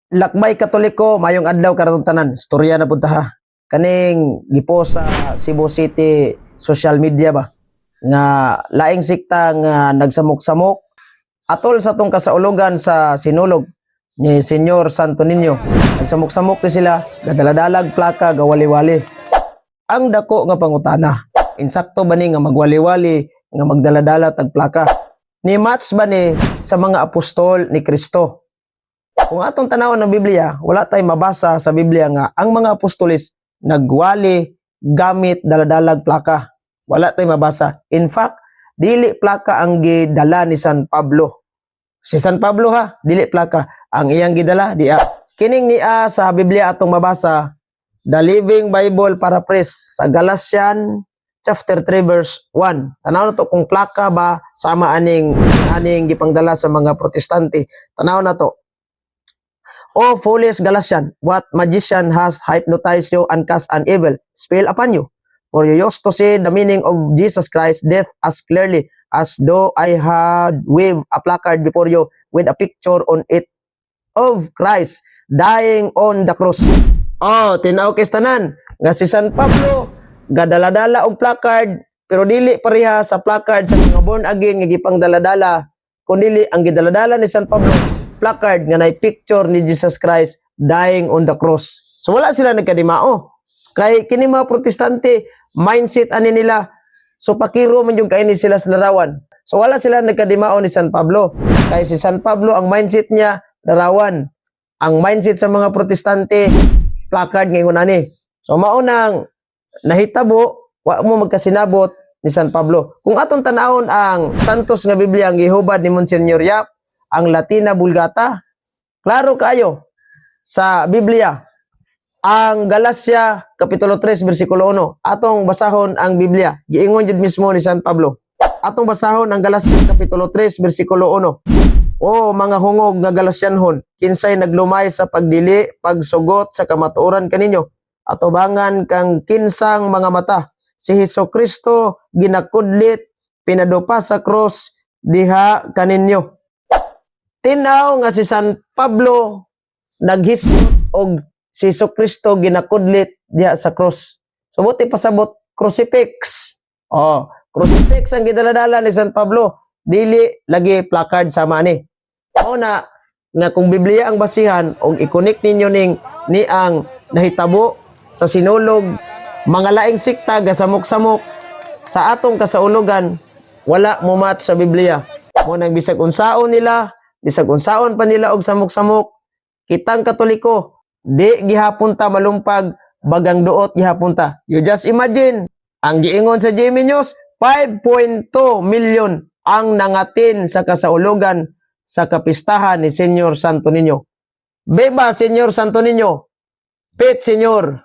Lakbay Katoliko, mayong adlaw kanatong tanan. Storya na punta ha. Kaning gipost sa Cebu City social media ba nga laing sikta nga nagsamok-samok atol sa tong kasaulugan sa sinulog ni Senyor Santo Niño. Nagsamok-samok ni sila, gadaladalag plaka, gawali-wali. Ang dako nga pangutana, insakto ba ni nga magwali-wali nga magdaladala tag plaka? Ni match ba ni sa mga apostol ni Kristo? Kung atong tanawon ng Biblia, wala tay mabasa sa Biblia nga ang mga apostoles nagwali gamit daladalag plaka. Wala tay mabasa. In fact, dili plaka ang gidala ni San Pablo. Si San Pablo ha, dili plaka. Ang iyang gidala, diya. Kining niya sa Biblia atong mabasa, The Living Bible Paraphrase sa Galatian chapter 3 verse 1. Tanaw na to kung plaka ba sama aning aning gipangdala sa mga Protestante. Tanaw na to. O foolish Galatian, what magician has hypnotized you and cast an evil spell upon you? For you used to see the meaning of Jesus Christ's death as clearly as though I had waved a placard before you with a picture on it of Christ dying on the cross. Oh, tinaw kay tanan nga si San Pablo gadala-dala og placard, pero dili pareha sa placard sa mga born again nga gipangdala-dala, kundi ang gidaladala ni San Pablo, placard nga nay picture ni Jesus Christ dying on the cross. So wala sila nagkadimao. Kay kini mga Protestante, mindset ani nila, so pakiro man yung kaini sila sa larawan. So wala sila nagkadimao ni San Pablo. Kay si San Pablo, ang mindset niya larawan. Ang mindset sa mga Protestante, placard ngayon ani. So maunang nahitabo, wa mo magkasinabot ni San Pablo. Kung atong tanawon ang Santos nga Biblia ang gihubad ni Monsignor Yap, ang Latina Vulgata, klaro kayo sa Biblia. Ang Galacia kapitulo 3 bersikulo 1. Atong basahon ang Biblia. Giingon jud mismo ni San Pablo. Atong basahon ang Galacia kapitulo 3 bersikulo 1. O mga hungog nga Galatianhon, kinsay naglumay sa pagdili, pagsugot sa kamatuoran kaninyo, atubangan kang kinsang mga mata? Si Hesus Kristo ginakudlit, pinadupa sa krus diha kaninyo. Tinaw nga si San Pablo naghisgot og si Hesus Kristo ginakudlit diha sa krus. So buti pasabot crucifix. Oh, crucifix ang gidaladala ni San Pablo. Dili lagi placard sama ni. Mao na nga kung Biblia ang basihan og i-connect ninyo ning ni ang nahitabo sa sinulog, mga laing sikta gasamok-samok sa atong kasaulugan, wala mo match sa Biblia. Mo nang bisag unsaon nila, bisag unsaon pa nila og samok-samok, kitang Katoliko, di gihapon ta malumpag, bagang duot gihapon ta. You just imagine, ang giingon sa GMA News, 5.2 million ang nangatin sa kasaulugan sa kapistahan ni Senyor Santo Niño. Beba, Senyor Santo Niño. Pit, Senyor.